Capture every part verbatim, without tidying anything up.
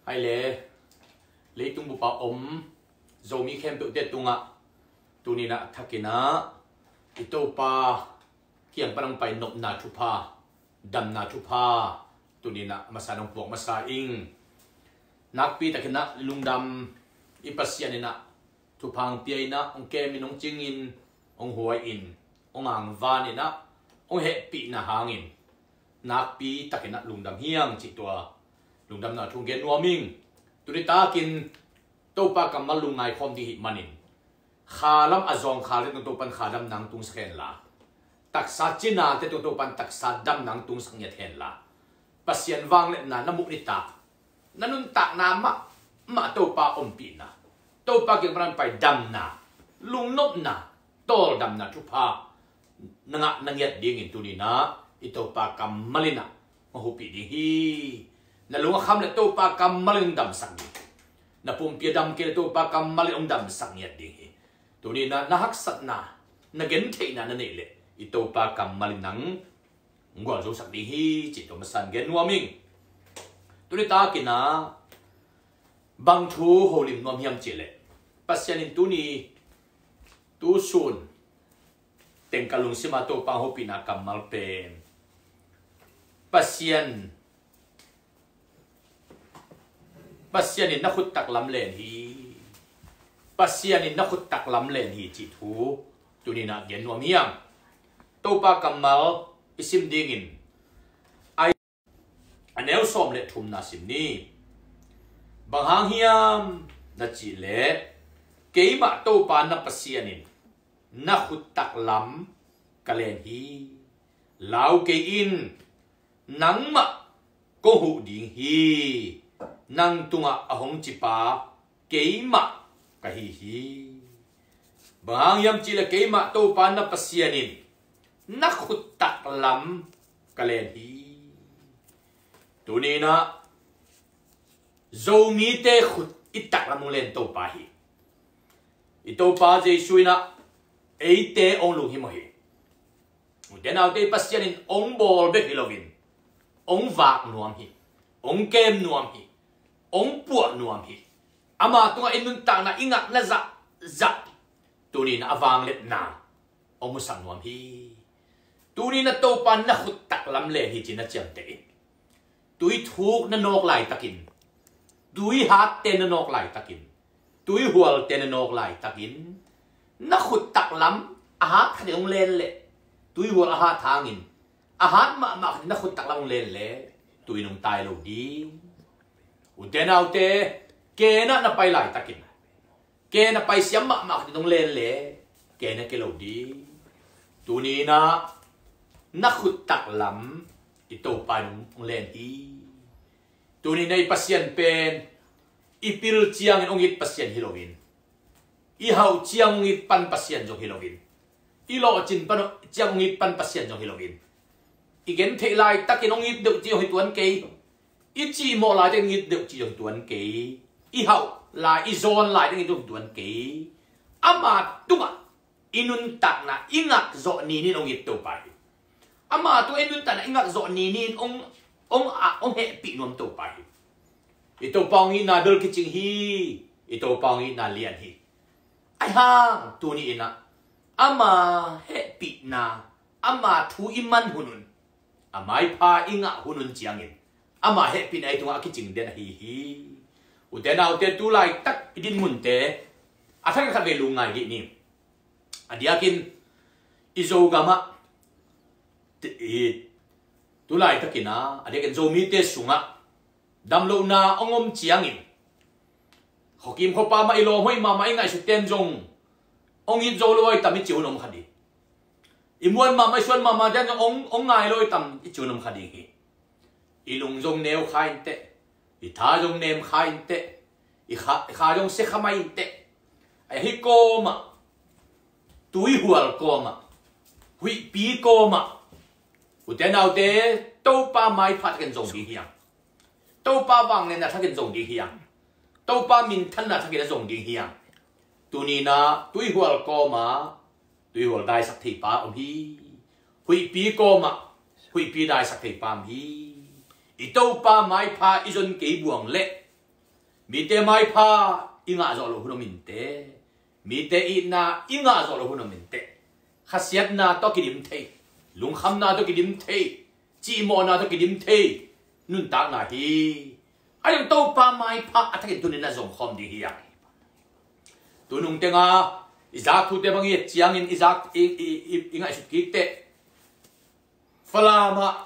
Ai le, leitung bupa om Zomi khempeuhte tungah tuninah thakinah i Topa kiang panang pai nopna thupha, damna thupha tuninah a masa nong puak masa ing. Nakpi takinah lungdam i Pasian inah thupha hong pia inah hong kemin hong cingin hong huai in hong angvan inah hong hehpihna hangin nakpi takinah lungdam hiang cih tua lungdamna thu gen nuam ing. Tuni takin Topa kammal lungngai khawm ding hih manin khalam a zawng khal te tung Topan khadam nang tungsak henla, taksa cina te tung Topan taksa dam nang tungsak ngiat henla, Pasian vangliatna na muh nitah na nuntakna mahmah Topa ompihna, Topa kiang panan pai damna, lungnopna, tawldamna thupha na ngah na ngiat dingin tuninah i Topa kammal inah hong hupih ding hi. Na lung a kham le Topa kammal in hong damsak ding hi. Na pumpi a dam kei le Topa kammal in hong damsak ngiat ding hi. Tuninah na haksatna, na gentheihna na neih leh i Topa kammal in nang gualzosak ding hi cih tua masan gen nuam ing. Tuni takinah bang thu holim nuam hiam cihleh, Pasian in tuni tusun tengkal lungsima Topa hopihna kammal pen Pasian Pasian in na khut taklam len hi. Pasian in na khut taklam len hi cih thu tuninah gen nuam hiang. Topa kammal i sim dingin ai a neu sawm le thumna sim ni. Bang hang hiam na cihleh, keimah Topa na Pasian in na khut taklam ka len hi. Lau kei in, nangmah kong huh ding hi. Nang tungah a hong cipa keimah ka hi hi. Bang hang hiam cihleh keimah Topa na Pasian in na khut taklam ka len hi. Tuninah Zomite khut i taklam hong len Topa hi. I Topa Jesu inah eite hong lunghimawh hi. Ute naute, Pasian in hong bawl bek hi loin hong vak nuam hi, hong kem nuam hi, hong puah nuam hi. Ama tungah i nuntakna i ngakna zahzah tuninah a vangliatna hong musak nuam hi. Tuninah Topa na khut taklam len hi ci-in na ciamteh in. Tui thuk na nawk laitakin, tui hatte na nawk laitakin, tui hualte na nawk laitakin, na khut taklam a hat khatin hong len leh, tui hual a hat hangin a hat mahmah khatin na khut taklam hong len leh, tui nong tai lo ding. Ute naute, kena na pai laitakin, kena paisiam mahmah khatin hong len leh, kena kei lo ding. Tuninah na khut taklam i Topa in hong len hi. Tuninah i Pasian pen i pil ciangin hong it Pasian hi loin, i hauh ciang hong it pan Pasian zong hi loin, i lawhcin pan ciang hong it pan Pasian zong hi loin, i gentheih laitakin hong it deuh ci zong hi tuan kei. I cihmawh laitakin hong it deuh ci zong hi tuan kei. I hauh lai, i zawn laitakin hong it deuh hi tuan kei. Ama tungah i nuntakna i ngakzawh ninin hong it Topa hi. Ama tungah i nuntakna i ngakzawh ninin hong, hong, ah, hong hehpih nuam Topa hi. I Topa hong itna bel kicing hi. I Topa hong itna lian hi. Ahi hang tuni inah ama hehpihna, ama thu i man hunun, a maipha i ngah hunun ciangin ama hehpihna i tungah a kicing den ahi hi. Ute naute, tu laitak i dinmunte a thak khat vei lungngai dih ni. A diakin i Zogamah i tu laitakin a, a diakin Zomite sungah damlohna hong om ciangin, khuakim khuapa mah i lawm hoih mahmah i ngaihsut ten zong hong it zo lo ahi tam i ci hun om kha ding. I muan mahmah i suan mahmah ten zong hong, hong ngai lo ahi tam i ci hun om kha ding hi. I lung zong neu kha inteh, i tha zong nem kha inteh, i kha, i kha zong sia kha mai inteh. Ahi kawmah, tuihual kawmah, huihpi kawmah, ute naute, Topa maipha thakin zong ding hiam? Topa vangliatna thakin zong ding hiam? Topa minthanna thakin a zong ding hiam? Tuninah tuihual kawmah tuihual daisak theipa om hi. Huihpi kawmah huihpi daisak theipa om hi. I Topa maipha i zon kei buang leh Mite maipha i ngah zawh loh hun om inteh, mite itna i ngah zawh loh hun om inteh, khasiatna tawh kidim thei, lungkhamna tawh kidim thei, cihmawhna tawh kidim thei nuntakna hi. Ahi zong Topa maipha a thakin tuni-in na zong khawm ding hi hang. Tunung tenga i zak thute bang i et ciangin i zak i, i, i, i ngaihsut kik teh, Falam ah,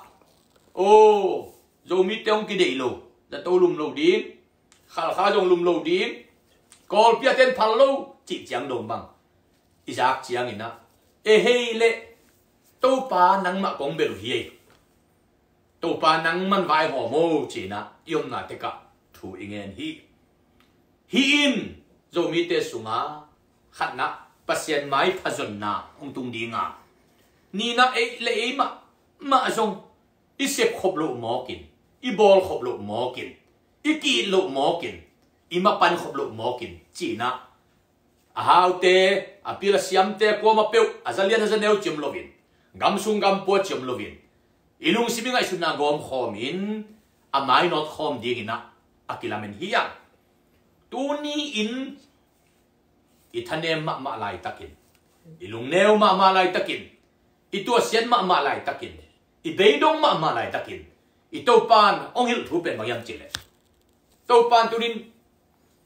aw, Zomite hong kideih lo, zato lum lo ding, Khalkha zong lum lo ding, Kawlpi a ten phal lo cih ciang dong bang i zak ciangin ah, e hei leh, Topa nangmah kong bel uh hi ei. Topa nangman vaihawm o, ci-in ah i omna tekah thu i ngen hi. Hih in Zomite sunga khatna, Pasian maipha zonna hong tung ding a, nihna, ei le ei mahmah zong i sep khop loh mawkin, i bawl khop loh mawkin, i ki-it loh mawkin, i mapan khop loh mawkin, ci-in ah a haute, a pil a siamte, kuama peuh, a za lian a za neu ci om loin, gam sung gam pua ci om loin, i lungsim i ngaihsutna gawm khawmin a mainawt khawm dingin ah a kilamen hi hang. Tuni-in i thanem mahmah laitakin, i lungneu mahmah laitakin, i tuahsiat mahmah laitakin, i beidong mahmah laitakin i Topan hong hilh thu pen bang hiam cih leh, Topan tuni-in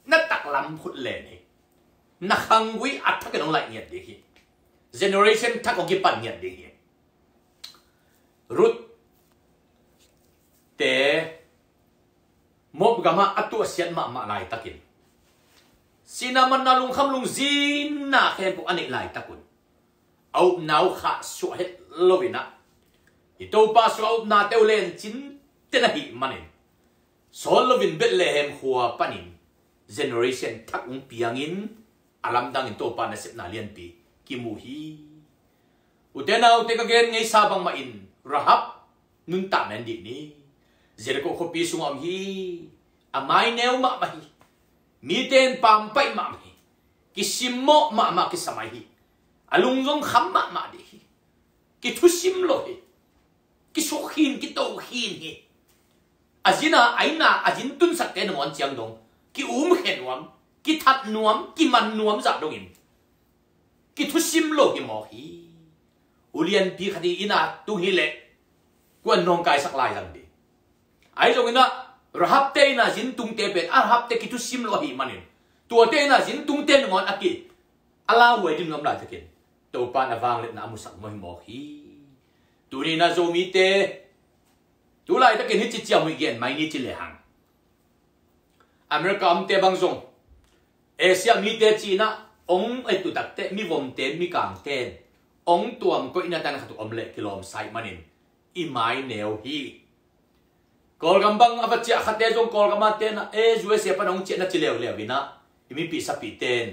na taklam khut len hi. Na khanggui a thakin hong laih ngiat ding hi. Generation thak hong kipan ngiat ding hi. Ruth te Moab gamah a tuahsiat mahmah laitakin, sihna manna lungkham lungzinna khempeuh a neih laitakun, a upna uh khahsuah het loin ah, i Topa sungah a upnate uh lencin ten ahih manin, sawl loin Bethlehem khua panin generation thak hong piangin, a lamdangin Topa nasepna lianpi kimu hi. Ute naute, ka gen ngeisa bangmahin Rahab nuntakna en dih ni. Jericho khuapi sungah om hi. A maineu mahmah hi. Mite in pampaih mahmah hi. Kisimmawh mahmah kisam ahi hi. A lung zong kham mahmah dih hi. Kithusim lo hi. Kisuk khin, kito khin hi. A zin a, a inn a, a zin tunsakte nangawn ciang dong ki-umkhe nuam, kithat nuam, kiman nuam zah dongin kithusim lo hi mawk hi. Ulianpi khat i inn a tung hi leh kua'n nawngkaisak lai zang ding. Ahi zongin ah, Rahabte inn a zin tungte pen a Rahabte kithusim lo ahih manin, tuate inn a zin tungte nangawn a ki, a lauhuai ding nuam laitakin, Topa'n a vangliatna a musak mawk hi mawk hi. Tuni-in ah Zomite, tu laitakin hih ci ciam uh i gen mai ni ci lehang, America omte bang zong, Asia mite ci-in ah hong et uh takteh, mivomte, mikangte in hong tuam koihna dan khat uh om leh kilawmsa ahih manin i maineu hi. Kawlgam bang a va ciah khate zong, Kawlgam a te in ah, e, U S A pan hong ciah na ci leuleu in ah, i mipih sapihte in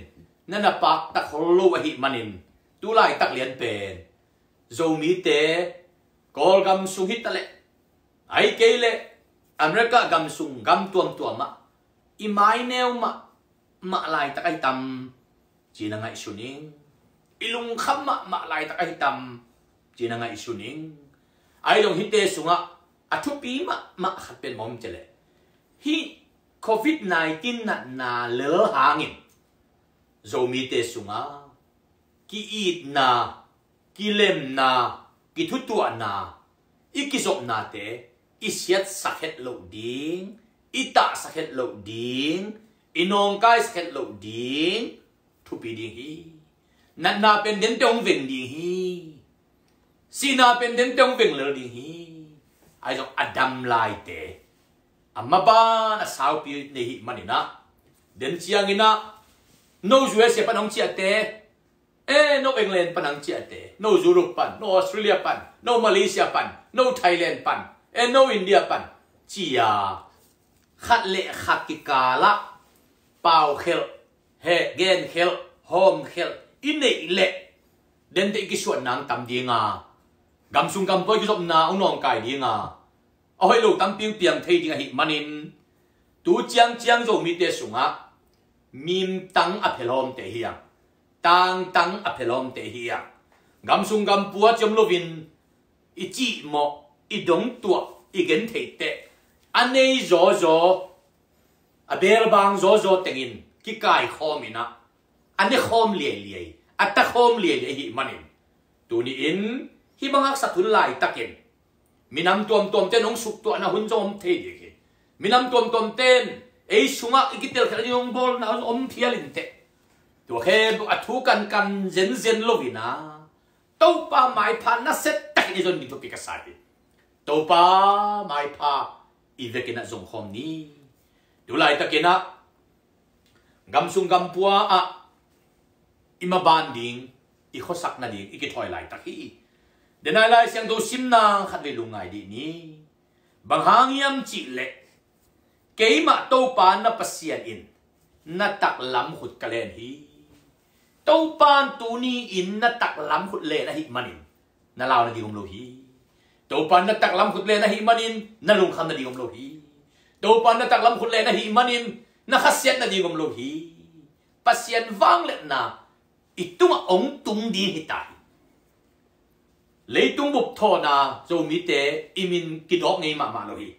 na na paktak khol lo ahih manin, tu laitak lian pen Zomite, Kawlgam sung hi ta leh, ahih kei leh America gam sung gam tuamtuam ah i maineu mahmah laitak ahi tam, ci-in a ngaihsun ing. I lungkham mahmah laitak ahi tam, ci-in a ngaihsun ing. Ahi zong hihte sungah a thupi mahmah khat pen bang hiam cih leh, hih covid nineteen natna lel hangin Zomite sungah ki-itna, kilemna, kithutuahna, i kizopnate i siatsak het loh ding, i tahsak het loh ding, i nawngkaisak het loh ding thupi ding hi. Natna pen dente hong veng ding hi. Sihna pen dente hong veng lel ding hi. Ahi zong a dam laite, a maban a saupi nei ahih manin ah, den ciangin ah, no U S A pan hong ciahte, e, no England pan hong ciahte, no Europe pan, no Australia pan, no Malaysia pan, no Thailand pan, e, no India pan, ci-a khat le khat kikal ah paukhelh, heh, genkhelh, hawmkhelh i neih leh, dente i kisuan nang tam ding a, gam sung gam pua i kizopna hong nawngkai ding a, a hoih lo tampi hong piang thei ding ahih manin, tu ciangciang Zomite sungah mimtang a phelawmte hi hang, tangtang a phelawmte hi hang. Gam sung gam pua ciam loin i cihmawh, i dongtuah, i gentheih teh a nei zawzaw, a belbang zawzaw tengin kikaikhawm inah a nekhawm liailiai, a takhawm liailiai ahih manin, tuni-in hih bang haksat hun laitakin minam tuamtuamte in hong suktuahna hun zong om thei ding hi. Minam tuamtuamte in ei sungah i kitelkhialh ding hong bawlna hun om phial inteh. Tua khempeuh a thu kankan zenzen lo inah Topa maipha nasia takin i zon ding thupi ka sa hi. Topa maipha i vekin ah zongkhawm ni. Tu laitakin ah gamsung gampua ah i maban ding, i khuasak nading i kithawi laitak hi. Denai Lai Siangtho simna khatvei lungngai dih ni. Bang hang hiam cihleh keimah Topa na Pasian in na taklam khut ka len hi. Topa in tuni-in na taklam khut len ahih manin na lau nading om lo hi. Topa in na taklam khut len ahih manin na lungkham nading om lo hi. Topa in na taklam khut len ahih manin na khasiat nading om lo hi. Pasian vangliatna i tungah hong tung ding hi ta hi. Leitung bup thawhna Zomite i min kidawk ngei mahmah lo hi.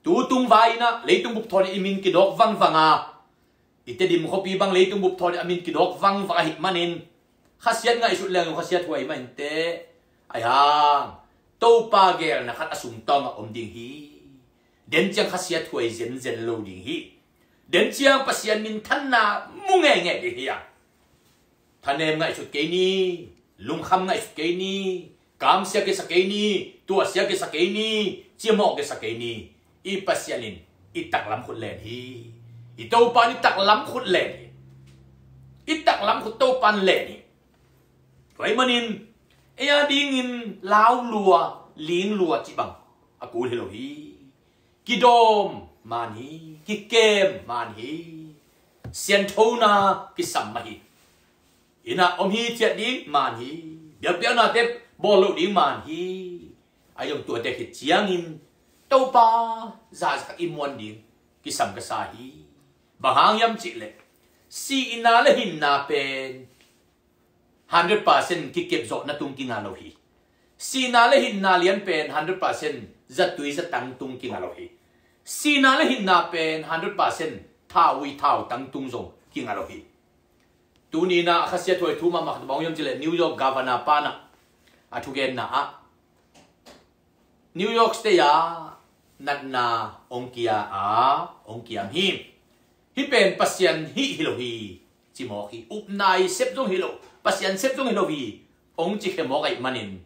Tu tung vai inah leitung bup thawhna i min kidawk vangvang a, i Tedim khuapi bang leitung bup thawhna a min kidawk vangvang ahih manin khasiat ngaihsut leng zong khasiat huai mah inteh. Ahi hang Topa geelna khat a sungtawngah om ding hi. Den ciang khasiat huai zenzen lo ding hi. Den ciang Pasian minthanna mu ngeingei ding hi a, thanem ngaihsut kei ni, lungkham ngaihsut kei ni, kamsia kisa kei ni, tuahsia kisa kei ni, cimawh kisa kei ni. I Pasian in i taklam khut len hi. I Topa in i taklam khut len hi. I taklam khut Topa in len hi. Tua ahih manin ei a dingin lau lua, ling lua cih bang a kul hi lo hi. Kidawm man hi, kikem man hi, sianthona kisam mah hi. Innah om hi ciat ding man hi, biakpiaknate bawl loh ding man hi. Ahi zong tuate khit ciangin Topa zahzah i muan ding kisam ka sa hi. Bang hang hiam cihleh sihna le hinna pen hundred percent kikep zawhna tung kinga lo hi. Sihna le hinna lian pen hundred percent zatui zatang tung kinga lo hi. Sihna le hinna pen hundred percent thaui thautang tung zong kinga lo hi. Tuni inah a khasiat huai thu mahmah khat bang hiam cihleh New York governor panah a thugenna ah New York State ah natna hong kia a hong kiam hi. Hih pen Pasian hih hi lo hi, ci mawk hi. Upna i sep zong hi lo, Pasian sep zong hi lo hi, hong ci khia mawk ahih manin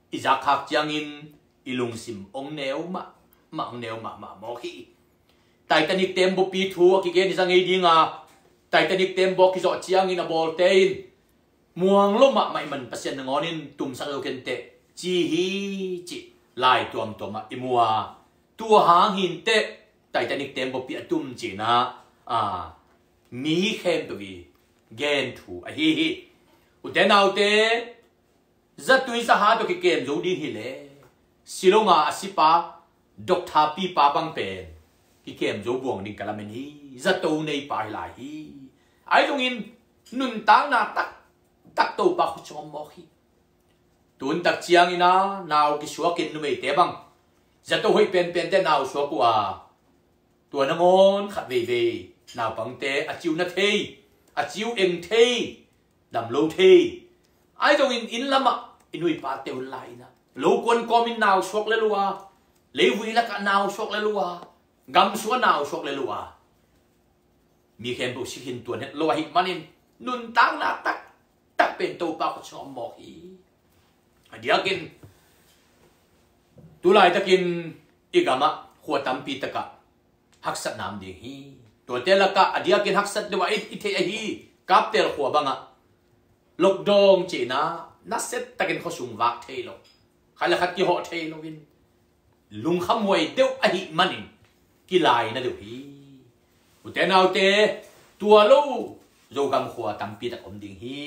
i zakkhak ciangin i lungsim hong neu mahmah, hong neu mahmah mawk hi. Titanic tembaw pi thu a kigen i za ngei dinga, Titanic tembaw kizawh ciangin a bawlte in muang lo mahmah i man Pasian nangawnin tumsak zo kenteh ci hi, cih lai tuamtuamah i mu a, tua hang hinteh Titanic tembaw pi a tum cinah a mi khempeuh i gen thu ahi hi. Ute naute, zatui zaha tawh kikem zo ding hileh silonga a sipa Doctor pipa bang pen kikem zo buang ding ka lamen hi. Zato neipa hi lai hi. Ahi zongin nuntakna taktak Topa khut sung om mawk hi. Tuntak ciangin a nau kisuakin numeite bang zato hoih penpente nau suak uh a, tua nangawn khat veivei naupangte a ciu na thei, a ciu eng thei, dam lo thei. Ahi zongin inn lamah i nuipate hun lai inah lo kuan kawmin nau suak lel uh a, leivui lakah nau suak lel uh a, gamsung ah nau suak lel uh a, mi khempeuh si khin tuan het lo ahih manin nuntakna taktak pen Topa khut sung om mawk hi. A diakin tu laitakin i gamah khua tampi takah haksatna om ding hi. Tuate lakah a diakin haksat deuh ah i, i theih ahi Kaptel khua bangah lockdown cinah nasia takin khuasung vak thei lo, khat le khat kihawh thei loin lungkhamhuai deuh ahih manin kilaina deuh hi. Ute naute, tua lo Zogam khua tampi tak om ding hi.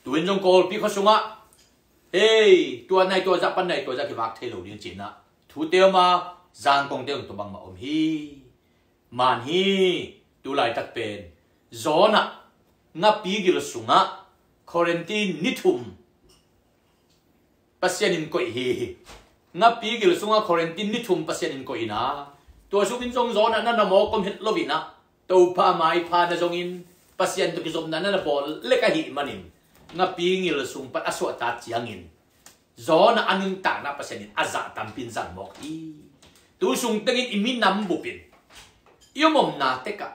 Tuin zong Kawlpi khua sungah hei tua nai tua zah pan nai tua zah kivak thei lo ding cinah thute om a, zangkongte zong tua bangmah om hi. Man hi. Tu laitak pen zawnah ngapi gil sungah quarantine ni thum Pasian in koih hi. Ngapi gil sungah quarantine ni thum Pasian in koih inah Tua sungin zong Jonah na na mawk om het lo-in ah, Topa maipha na zongin Pasian tawh kizopna na na bawl lek ahih manin, ngapi ngil sung pan a suahtak ciangin Jonah a nuntakna Pasian in a zah tampi in zang mawk hi. Tu sung tengin i minam bupin i om omna tekah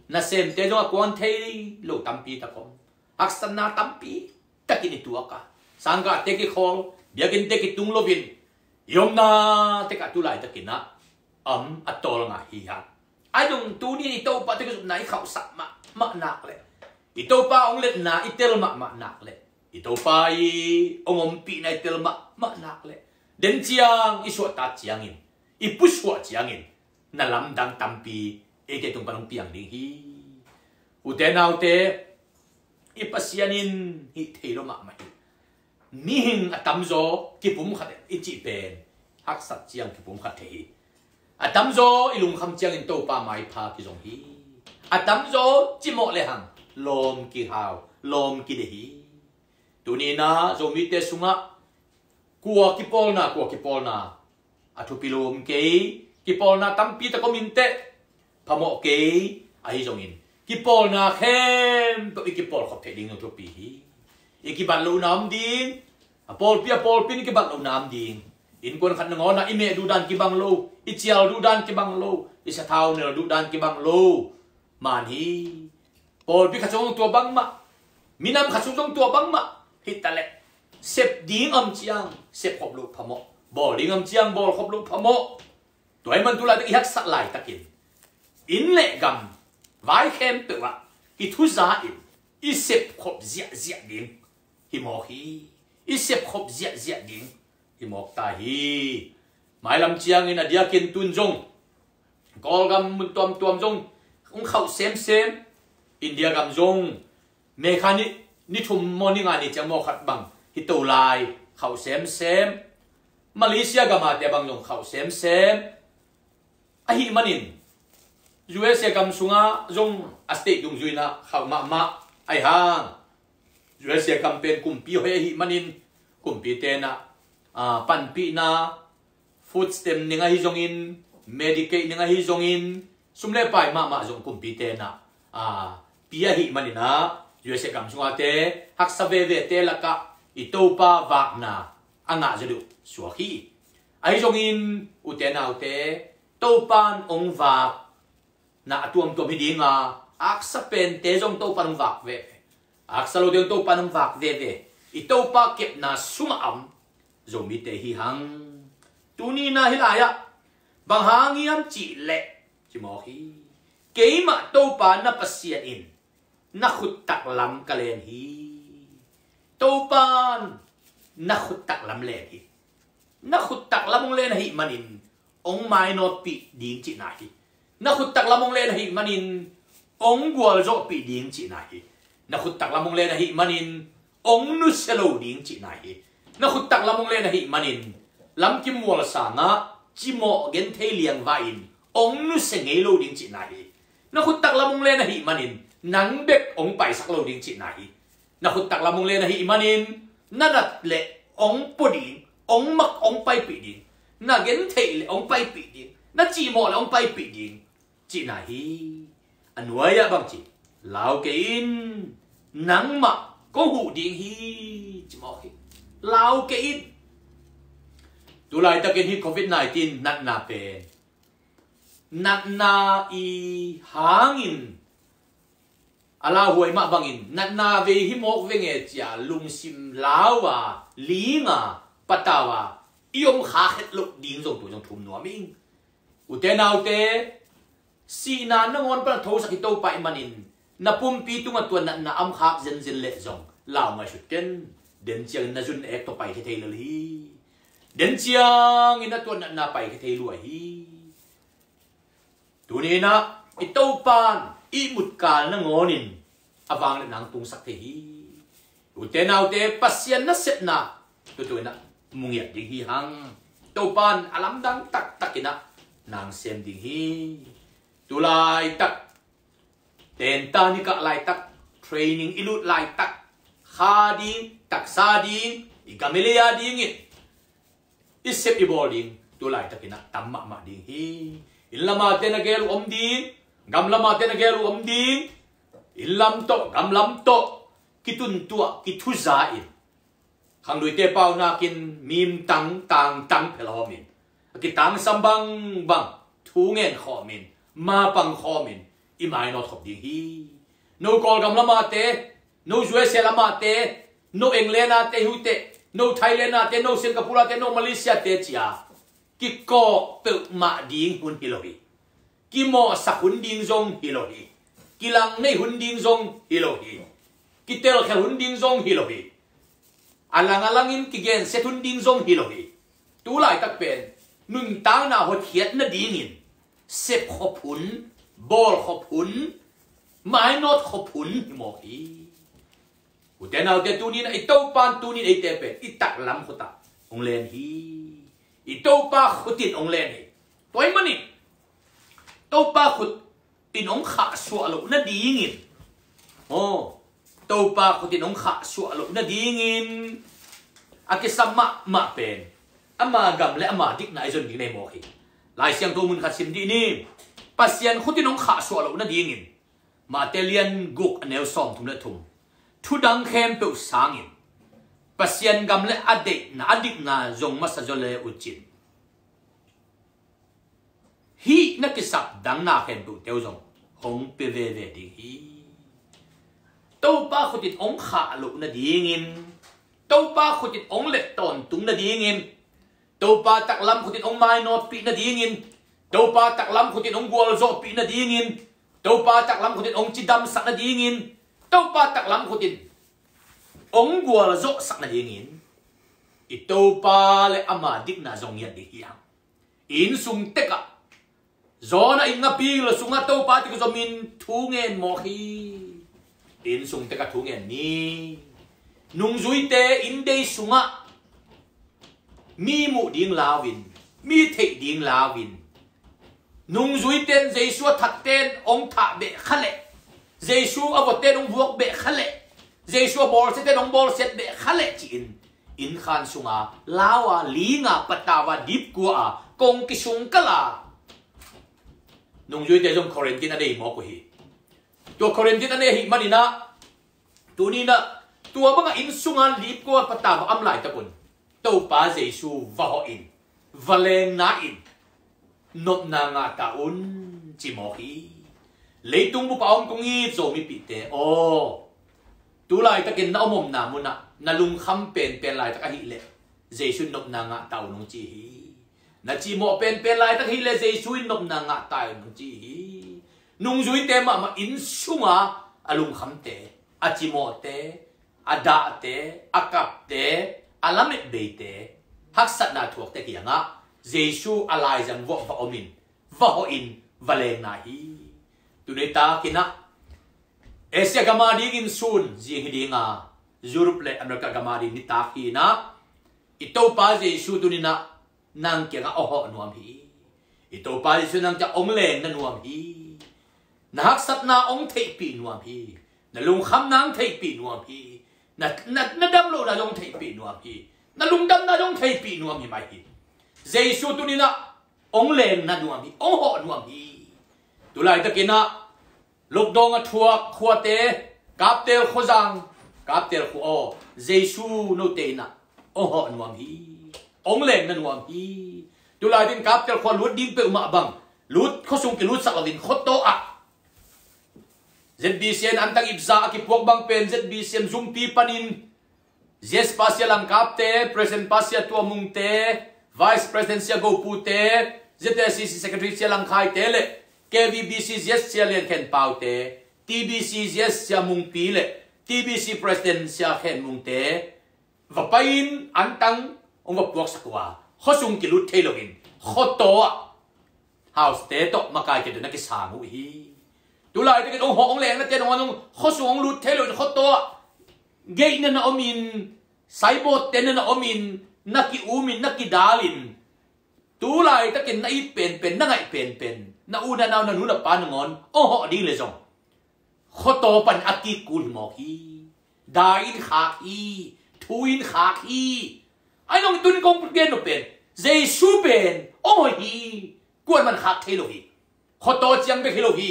nasemte zong a kuang thei lo tampi tak om. Haksatna tampi takin i tuak a, sangkahte kikhawl, biakinnte kitung lo-in i omna tekah tu laitakin ah om a tawl ngah hi hang. Ahi zong tuni-in i Topa tawh kizopna i khauhsak mahmah nak leh, i Topa hong letna i tel mahmah nak leh, i Topa i hong ompihna i tel mahmah nak leh, den ciang i suahtak ciangin, i pusuah ciangin na lamdang tampi eite tung pan hong piang ding hi. Ute naute, i Pasian in hih thei lo mahmah hi. Mihing a tamzaw kipumkhat i cih pen haksat ciang kipumkhat thei hi. A tamzaw i lungkham ciangin Topa maipha kizong hi. A tamzaw cimawh lehang lawm kihau, lawm kide hi. Tuni-in ah Zomite sungah kua kipawlna, kua kipawlna a thupi lo om kei. Kipawlna tampi tak om inteh, phamawh kei. Ahi zongin kipawlna khempeuh i kipawlkhop theih ding zong thupi hi. I kibat lohna om ding. A pawlpi a pawlpi in i kibat lohna om ding. Innkuan khat nangawn ah i meh duhdan kibang lo, i cial duhdan kibang lo, i sathau nel duhdan kibang lo man hi. Pawlpi khat sung zong tua bangmah, minam khat sung zong tua bangmah hi taleh, sep ding om ciang sepkhop loh phamawh, bawl ding om ciang bawlkhop loh phamawh. Tua ahih man tu laitak i haksat laitakin inn le gam vai khempeuh ah kithuza-in i sepkhop ziahziah ding hi mawk hi. I sepkhop ziahziah ding hi mawk ta hi. Mailam ciangin a diakin tun zong Kawlgam mun tuamtuam zong hong khauh semsem. India gam zong May kha ni, ni thum maw ni nga ni ciang maw khat bang hi to lai, khauh semsem. Malaysia gam a te bang zong khauh semsem. Ahih manin U S A gam sungah zong a state dungzui-in ah khauh mahmah. Ahi hang U S A gam pen kumpi hoih ahih manin, kumpite in ah, ah, panpihna, food stamp ning ahi zongin, Medicaid ning ahi zongin, sum le pai mahmah zong kumpite in ah, ah, pia ahih manin ah, U S A gam sungah te haksa vevete lakah i Topa vakna a ngah zaw duh suak hi. Ahi zongin ute naute, Topa in hong vakna a tuamtuam hi ding a, aksa pente zong Topa in hong vak veve. Aksa lote zong Topa in hong vak veve. I Topa kepna sungah om Zomite hi hang. Tuni-in ah hih lai-ah bang hang hiam cih leh, ci mawk hi. Keimah Topa na Pasian in na khut taklam ka len hi. Topa in na khut taklam len hi. Na khut taklam hong len ahih manin hong mainawtpih ding cihna hi. Na khut taklam hong len ahih manin hong gualzawhpih ding cihna hi. Na khut taklam hong len ahih manin hong nusia lo ding cihna hi. Na khut taklam hong len ahih manin lamkim mual sangah cimawh genthei liangvai-in hong nusia ngei lo ding cihna hi. Na khut taklam hong len ahih manin nang bek hong paisak lo ding cihna hi. Na khut taklam hong len ahih manin na nat leh hong pua ding, hong mak hong paipih ding. Na gentheih leh hong paipih ding, na cihmawh leh hong paipih ding cihna hi. A nuai-ah bang ci? Lau kei in, nangmah kong huh ding hi, ci mawk hi. Lau kei in. Tu laitakin hih covid nineteen natna pen natna i hangin a lauhuai mah bangin natna vei hi mawk venge cia lungsim lau a, ling a, patau a i om khak het loh ding zong tu zong thum nuam ing. Ute naute, sihna nangawn pan a thosak hi Topa ahih manin na pumpi tungah tua natna a om khak zenzen leh zong lau ngaihsut ken. Den ciangin na zun na ek tawh paikhia thei lel hi. Den ciangin na tua natna paikhia thei lua hi. Tuni-in ah i Topa in ihmut kal nangawnin a vangliatna hong tungsak thei hi. Ute naute, Pasian nasepna tutu-in ah mu ngiat ding hi hang. Topa in a lamdang taktakin ah nang sem ding hi. Tu laitak, tenta nikah laitak, training i lut laitak, kha ding, taksa ding, i gam i lei a dingin i sep i bawl ding tu laitakin ah tam mahmah ding hi. Inn lamate na gel uh om ding, gam lamate na gel uh om ding. Inn lam tawh, gam lam tawh kitun tuah, kithuza in, khangluite paunakin mimtang tangtang phelhawmin, a kitangsam bangbang thu ngen khawmin, mapang khawmin i mainawt khop ding hi. No Kawlgam lamate, no U S A lamate, no England ate hi uh teh, no Thailand ate, no Singapore ate, no Malaysia te cia kikawk peuhmah ding hun hi lo hi. Kimawhsak hun ding zong hi lo hi. Kilang nei hun ding zong hi lo hi. Kitelkhel hun ding zong hi lo hi. A lang a langin kigensiat hun ding zong hi lo hi. Tu laitak pen nuntakna hotkhiat nadingin sepkhop hun, bawlkhop hun, mainawt khop hun hi mawk hi. Ute naute, tuni-in ah i Topa in tuni-in eite pen i taklam khutah hong len hi. I Topa khutin hong len hi. Tua ahih manin Topa khutin hong khahsuah loh nadingin, aw, Topa khutin hong khahsuah loh nadingin a kisam mahmah pen ama gam le ama dikna i zon ding nei mawk hi. Lai Siangtho mun khat sim dih ni. Pasian khutin hong khahsuah loh nadingin Mate lian guk, a neu sawmthum le thum. Thudang khempeuh sangin Pasian gam le a deihna, a dikna zong masa zaw le uh cin, hih na kisap dang na khempeuhte uh zong hong pia veve ding hi. Topa khutin hong khah loh nadingin, Topa khutin hong let tawntung nadingin, Topa taklam khutin hong mainawtpih nadingin, Topa taklam khutin hong gualzawhpih nadingin, Topa taklam khutin hong cidamsak nadingin, Topa taklam khutin hong gualzawhsak nadingin i Topa le ama dikna zong ngiat ding hi hang. I innsung tekah zawn a inn ngapi lo sungah Topa tikuzomin thu ngen mawk hi. Innsung tekah thu ngen ni. Nungzuite inndei sungah mi muh ding lau-in, mi theih ding lau-in, nungzuite in Jesu a thatte in hong thah beh kha leh, Jesu a vuate in hong vuak beh kha leh, Jesu a bawlsiate in hong bawlsiat beh kha leh ci-in, innkhan sunga lau a, ling a, patau a, dipkua a, kong kisung kal a, nungzuite zong quarantine a nei mawk uh hi. Tua quarantine a nei ahih manin ah, tuni-in ah tua bangah inn sunga dipkua, patau a om laitak un Topa Jesu va hawh in, va lengna in, nopna ngah ta un ci mawk hi. Leitung bup a om kong it Zomipihte aw, tu laitakin na om omna munah na lungkham penpen laitak ahih leh Jesu in nopna ngah ta un hong ci hi. Na cimawh penpen laitak ahih leh Jesu in nopna ngah ta un hong ci hi. Nungzuite mahmah inn sunga a lungkhamte, a cimawhte, a dahte, a kapte, a lametbeite, haksatna thuakte kiangah Jesu a laizang vuah va omin, va hawhin, va lengna hi. Tuni takin ah Asia gam adingin sun zing hi ding a, Europe le America gam ading nitak hi-in ah, i Topa Jesu tuni-in ah nang kiangah hong hawh nuam hi. I Topa Jesu nang kiangah hong lengna nuam hi. Na haksatna hong theihpih nuam hi. Na lungkhamna hong theihpih nuam hi. Na, na, na damlohna zong hong theihpih nuam hi. Na lungdamna zong hong theihpih nuam hi mai hi. Jesu tuni-in ah hong lengna nuam hi. Hong hawh nuam hi. Tu laitakin ah lockdown a thuak khuate, Kaptel khuazang, Kaptel khua aw, Jesu note in ah hong hawh nuam hi. Hong lengna nuam hi. Tu laiin Kaptel khua lut ding peuhmah bang, lut, khuasung kilutsak loin khuataw ah Z B C M antang ipza a kipuak bang pen Z B C M zumpi panin Z S pa sia langkapte, President pa sia Tua Mungte, Vice President sia Go Pute, Z S C C Secretary sia Lang Khaite le K V B C Z sia Lian Khen Paute, T B C Z sia Mungpi le T B C President sia Khen Mungte va pai-in antang hong va puaksak uh a, khuasung kilut thei loin khuataw ah house te tawh makai kei tawh na kisang uh hi. Tu laitakin hong hawh hong lengnate in hong, hong khuasung hong lut thei loin khuataw ah geihna na omin, saibawtte na na omin, na ki-umin, na kidalin, tu laitakin na it penpen, na ngaih penpen, na u na nau, na nu na pa nangawn hong hawh ding le zong khuataw pan a kik kul hi mawk hi. Da in khak hi. Thu in khak hi. Ahi zongin tuni kong gen nop pen Jesu pen hong hawh hi. Kuaman khak thei lo hi. Khuataw ciang bek hi lo hi.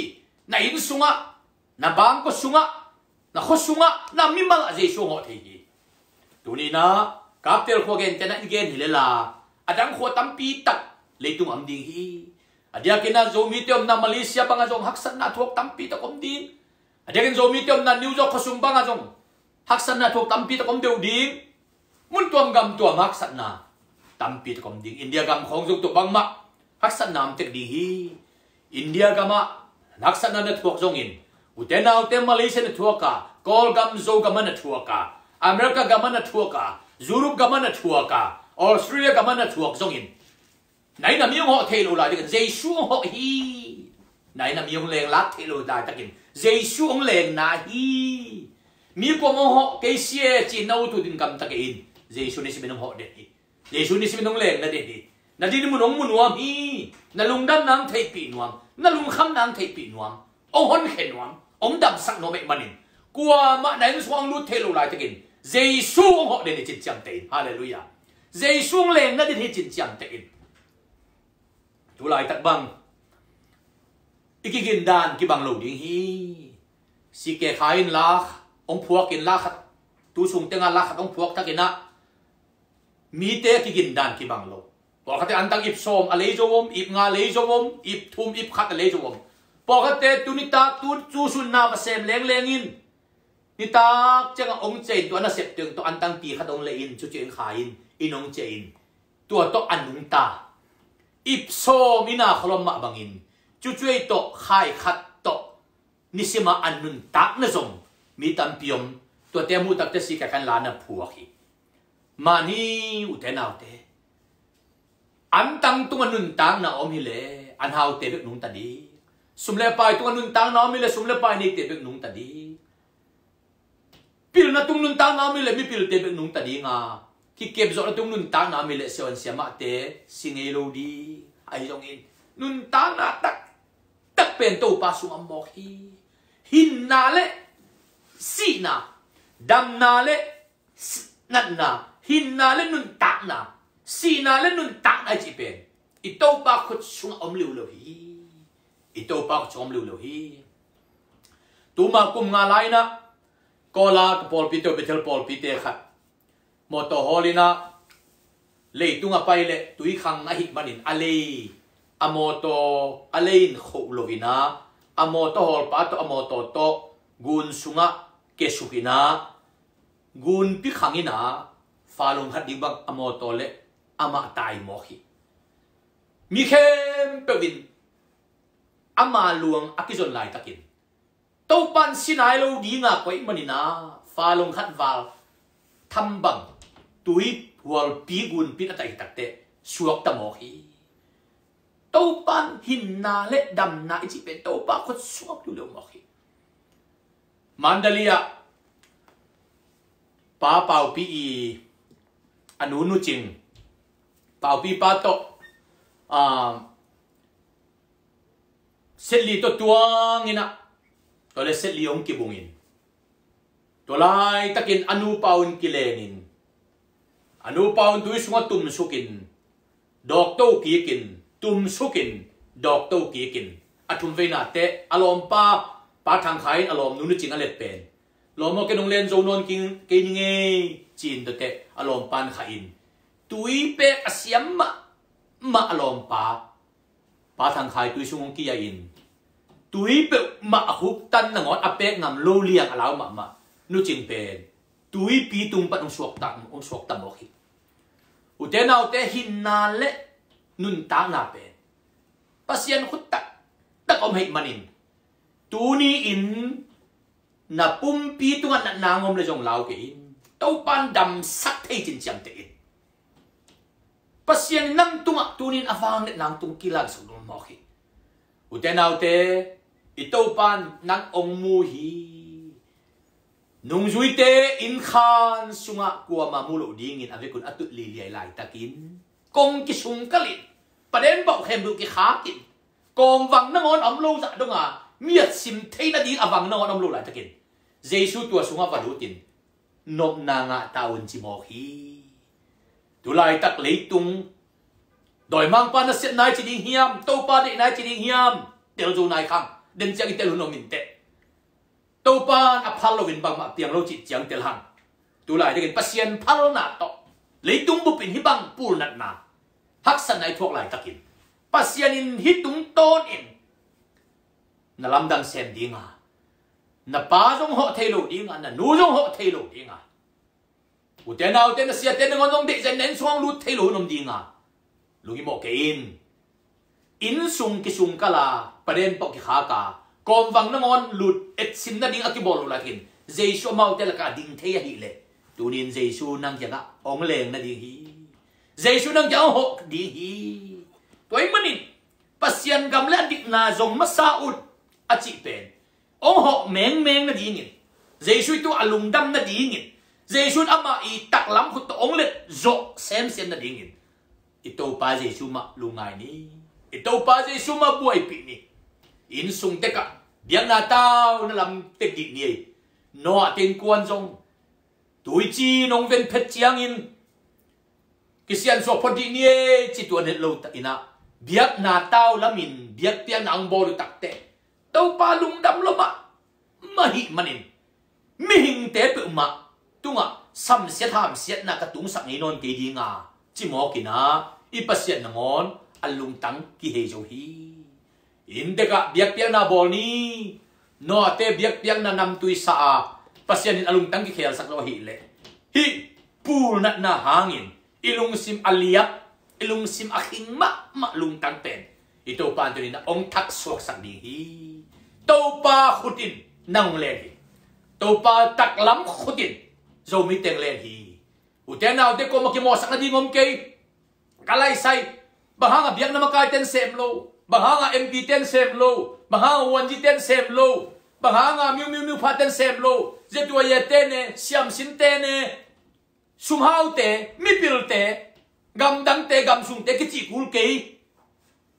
Na inn sungah, na bangkua sungah, na khua sungah, na mimal ah Jesu hong hawh thei hi. Tuni na Kaptel khua gentehna i gen hi lel a, a dang khua tampi tak leitung om ding hi. A diakin a Zomite omna Malaysia bangah zong haksatna thuak tampi tak om ding. A diakin Zomite omna New York khuasung bangah zong haksatna thuak tampi tak om deuh ding. Mun tuam gam tuam haksatna tampi tak om ding. India gam khawng zong tua bangmah haksatna om tek ding hi. India gamah haksatna na thuak zongin, ute naute, Malaysia na thuak a, Kawlgam Zogam ah na thuak a, America gam ah na thuak a, Europe gam ah na thuak a, Australia gam ah na thuak zongin, na inn a mi hong hawh thei lo laitakin Jesu hong hawh hi. Na inn a mi hong lenglak thei lo laitakin Jesu hong lengna hi. Mi kuam hong hawh kei si e ci-in na ut ut in gamta kei in. Jesu nisimin hong hawh den hi. Jesu nisimin hong lengna den hi. Na dinmun hong mu nuam hi. Na lungdamna hong theihpih nuam, na lungkhamna hong theihpih nuam, hong honkhia nuam, hong damsak nuam ahih manin, kuamah na inn sungah hong lut thei lo laitakin Jesu hong hawh den hi cin ciamteh in. Halleluiah. Jesu hong lengna den hi cin ciamteh in. Tu laitak bang i kigindan kibang lo ding hi. Sike kha in la hong phuak in, la khat, tu sung tengah la khat hong phuak takin ah, mite kigindan kibang lo. Pawlkhatte antang ip sawm a lei zo om, ip nga lei zo om, ip thum, ip khat a lei zo om. Pawlkhatte tu nitak tu, tu sunna va sem lengleng in, nitak ciangah hong ciah in, tua nasep teng tawh antang pi khat hong lei in, cucu in kha in, inn hong ciah in, tua tawh a nungta. Ip sawm inn a khualom mah bangin, cucu ei tawh khai khat tawh nisimah a nuntakna zong mi tampi om. Tuate muh takteh sike kha in la na phuak hi. Man hi, ute naute. Antang tungah nuntakna om hileh anhaute bek nungta ding. Sum le pai tungah nuntakna om hileh sum le pai neite bek nungta ding. Pilna tung nuntakna om hileh mipilte bek nungta ding a, kikep zawhna tung nuntakna om hileh siavuan siamahte si ngei lo ding. Ahi zongin nuntakna taktak pen Topa sungah om mawk hi. Hinna le sihna, damna le natna, hinna le nuntakna, sihna le nuntakna i cih pen i Topa khut sungah om liuliau hi. I Topa khut sungah om liuliau hi. Tuma kum nga lai-in ah Kawla ka pawlpite uh, Bethel pawlpite khat mawtaw hawl in ah leitung a pai leh tui khang ahih manin a lei, a mawtaw a lei in khoh lo in ah, a mawtaw hawlpa tawh a mawtaw tawh gun sungah kiasuk in ah, gunpi khang in ah, fa lungkhat ding bang a mawtaw le amah tai mawk hi. Mi khempeuh in ama luang a kizon laitakin Topa in si nai lo ding a koih manin ah, fa lungkhat val tham bang tui hualpi gunpi in a taih takteh suakta mawk hi. Topa in hinna le damna i cih pen Topa khut sungah om liuliau mawk hi. Mandalay ah Pa Paupi i a nu Nu Cing, Paupi pa tawh, ah, Setli tawh tuang in ah, tua le Setli hong kibung in, tua laitakin a nupa un kileng in, a nupa un tui sungah tumsuk in, dawkto kik in, tumsuk in, dawkto kik in, a thumveina teh a lawmpa Pa Thang Khai in a lawm Nu Nu Cing a let pen, lawm aw, kei nong len zo nawn kei ning ei, ci-in tua teh a lawmpa in khah in, tui pek a siam mahmah a lawmpa Pa Thang Khai tui sung hong kia in, tui peuhmah a khuktan nangawn a pek ngam lo liang a lau mahmah Nu Cing pen tuipi tung pan hong suakta, hong suakta mawk hi. Ute naute, hinna le nuntakna pen Pasian khut taktak om ahih manin, tuni-in na pumpi tungah natna hong om leh zong lau kei in, Topa in damsak thei cin ciamteh in. Pasian in nang tungah tuni-in a vangliatna hong tung kilaksak nuam mawk hi. Ute naute, i Topa in nang hong mu hi. Nungzuite innkhan sungah kuamah mu loh dingin a vekun a tut liliai laitakin, kong kisungkal in, paden bauh khempeuh kikhak in, kawmvang nangawn a om lo zah dong a, mi a sim thei nading a vang nangawn a om lo laitakin, Jesu tua sungah va lut in nopna ngah ta un ci mawk hi. Tu laitak leitung Dawimangpa nasiat nai ci ding hiam, Topa deih nai ci ding hiam, tel zo nai khang. Den ciang i tel hun om in teh. Topa in a phal loin bangmah piang lo cih ciang tel hang. Tulai dingin Pasian phalna tawh leitung bupin hih bang pulnatna, haksatna i thuak laitakin Pasian in hih tungtawnin na lamdang sem dinga, na pa zong hawh thei lo dinga, na nu zong hawh thei lo dinga, ute naute, na siate nangawn zong deihzan na inn sungah lut thei lo hun om dinga, lungimawh kei in. Inn sung kisungkal a, paden pawh kikhak a, kawmvang nangawn lut etsim nading a kibawl lo laitakin Jesu amaute lakah ding thei ahileh, tunin Jesu nang kiangah hong leng nading hi. Jesu nang kiangah hong hawh ding hi. Tua ahih manin Pasian gam le a dikna zong masa un a cih pen hong hawh mengmeng nadingin, Jesu i tungah lungdam nadingin, Jesu in amah i taklam khut tawh hong let zawh semsem nadingin i Topa Jesu mah lungngai ni. I Topa Jesu mah buaipih ni. Inn sung tekah biakna tau na lam tek dih ni ei. Noah te innkuan zong tuici nong ven phet ciangin kisiansuah phot dih ni ei ci tuan het lo tak inah, biakna tau lamin biakpiakna ang bawl uh takteh Topa lungdam lo mah mah hih manin mihingte peuhmah tungah samsiat hamsiatna ka tungsak ngei nawn kei dinga ci mawk inah, i Pasian nangawn a lungtang kihei zo hi. Inn tekah biakpiakna bawl ni. Noah te biakpiakna namtui sa a, Pasian in a lungtang kikhelsak zo ahileh, hih pulnatna hangin i lungsim a liap, i lungsim a khing mahmah lungtang pen i Topa in tunin a hong thaksuaksak ding hi. Topa khut in nang hong len hi. Topa taklam khut in Zomite hong len hi. Ute naute, kuamah kimawhsak nading om kei. Ka laisai, bang hanga biakna makai ten sem lo, bang hanga M P ten sem lo, bang hanga uanji ten sem lo, bang hanga miu miu miu pha ten sem lo, zetuaye te ne, siamsin te ne, sumhaute, mipilte, gamdangte, gamsungte kicih kul kei.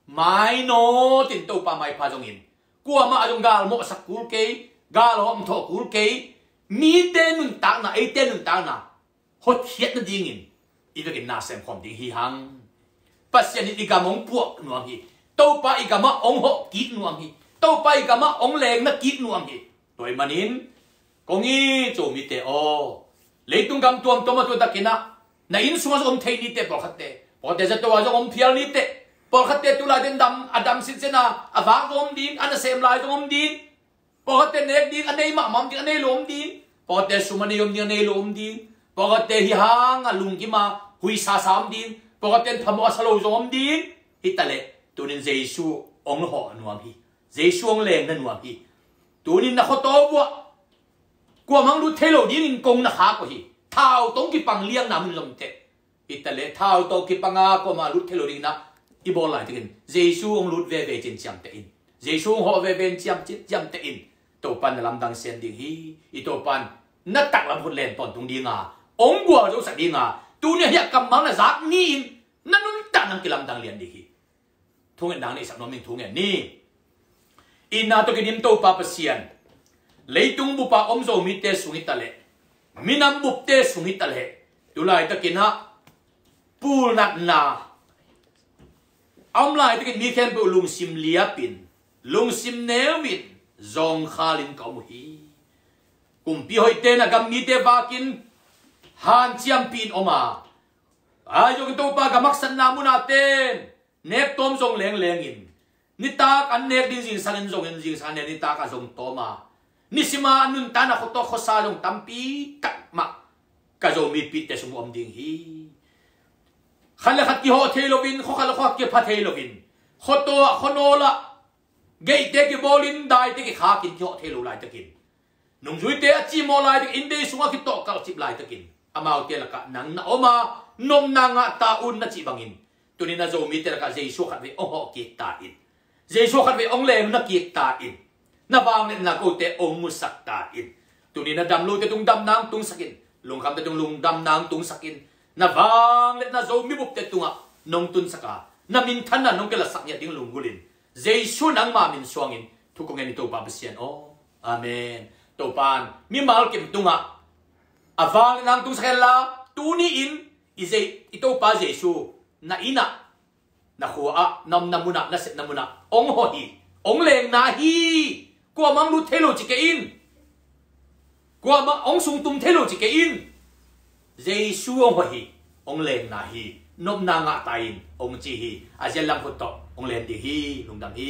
Mainawt in Topa maipha zongin, kuamah zong gal mawhsak kul kei, gal hawmthawh kul kei. Mite nuntakna, eite nuntakna hotkhiat nadingin i vekin na semkhawm ding hi hang. Pasian in i gam hong puak nuam hi. Topa i gamah hong hawh kik nuam hi. Topa i gamah hong lengna kik nuam hi. Tua ahih manin kong it Zomite aw, leitung gam tuamtuam a tu takinah na inn sungah zong om thei niteh pawlkhatte. Pawlkhatte zato a zong om phial niteh. Pawlkhatte tulai den dam, a dam sinsen a, a vak zong om ding, a nasem lai zong om ding. Pawlkhatte nek ding, a nei mahmah om ding, a nei lo om ding. Pawlkhatte sum a nei om ding, a nei lo om ding. Pawlkhatte hi hanga lungkim a huisasa om ding. Pawlkhatte phamawh a sa lo zong om ding. Hi taleh tunin Jesu hong hawh nuam hi. Jesu hong lengna nuam hi. Tunin na khuataw vuah kuamah lut thei lo dingin kong na khak uh hi. Thau tawh kipang liangna mun lomteh. Hi taleh thau tawh kipanga kuamah lut thei lo dingin ah i bawl laitakin Jesu hong lut veve cin ciamteh in. Jesu hong hawh veve in ciam, ciamteh in. Topan na lamdang sian ding hi. I Topan na taklam khut len tawntung dinga, hong gualzosak dinga, tuni a hiah kammal na zak ni-in na nuntak nang kilamdang lian ding hi. Thungetna nei sak nuam ing, thungen ni. Itna tawh kidim Topa Pasian, leitung bupa om Zomite sung hi taleh, minam bupte sung hi taleh, tulaitakin ah pulnatna a om laitakin mi khempeuh lungsim liapin, lungsim neuvin, zawngkhalin ka om uh hi. Kumpi hoihte na gam mite vakin hanciampihin om a, ahi zongin Topa gam haksatna munaten nek tawm zong lenglengin, nitak an nek ding zingsangin zongin zingsang an nek nitak a zong tawm a, nisima an nuntakna khuataw khuasa zong tampi tak mah ka Zomipihte sung om ding hi. Khat le khat kihawh thei loin, khua khat le khua khat kipha thei loin, khuataw ah khuanawl ah geihte kibawlin daite kikhakin kihawh thei lo laitakin, nungzuite a cimawh laitakin, inndei sungah kitawhkalh cip laitakin, amaute lakah nang na om a, nopna ngah ta un na cih bangin, tuni na Zomite lakah Jesu khatvei hong hawh kik ta in. Jesu khatvei hong leng na kik ta in. Na vangliatna kote hong musak ta in. Tuni na dam lote tung damna hong tungsak in. Lungkhamte tung lungdamna hong tungsak in. Na vangliatna Zomi bupte tungah nong tunsak a, na minthanna nong kilatsak ngiat ding lunggulhin, Jesu nangma min suangin thu kong ngen hi Topa Pasian aw. Amen. Topan mimal kim tungah a vangliatna hong tungsak henla, tuni-in i, Je-, i Topa Jesu na innah Na khua ah, na omna mun ah, na sepna mun ah hong hawh hi. Hong lengna hi. Kuamah hong lut thei lo ci kei in. Kuamah hong sungtum thei lo ci kei in. Jesu hong hawh hi. Hong lengna hi. Nopna ngah ta in, hong ci hi. A zian lam khut tawh hong len ding hi. Lungdam hi.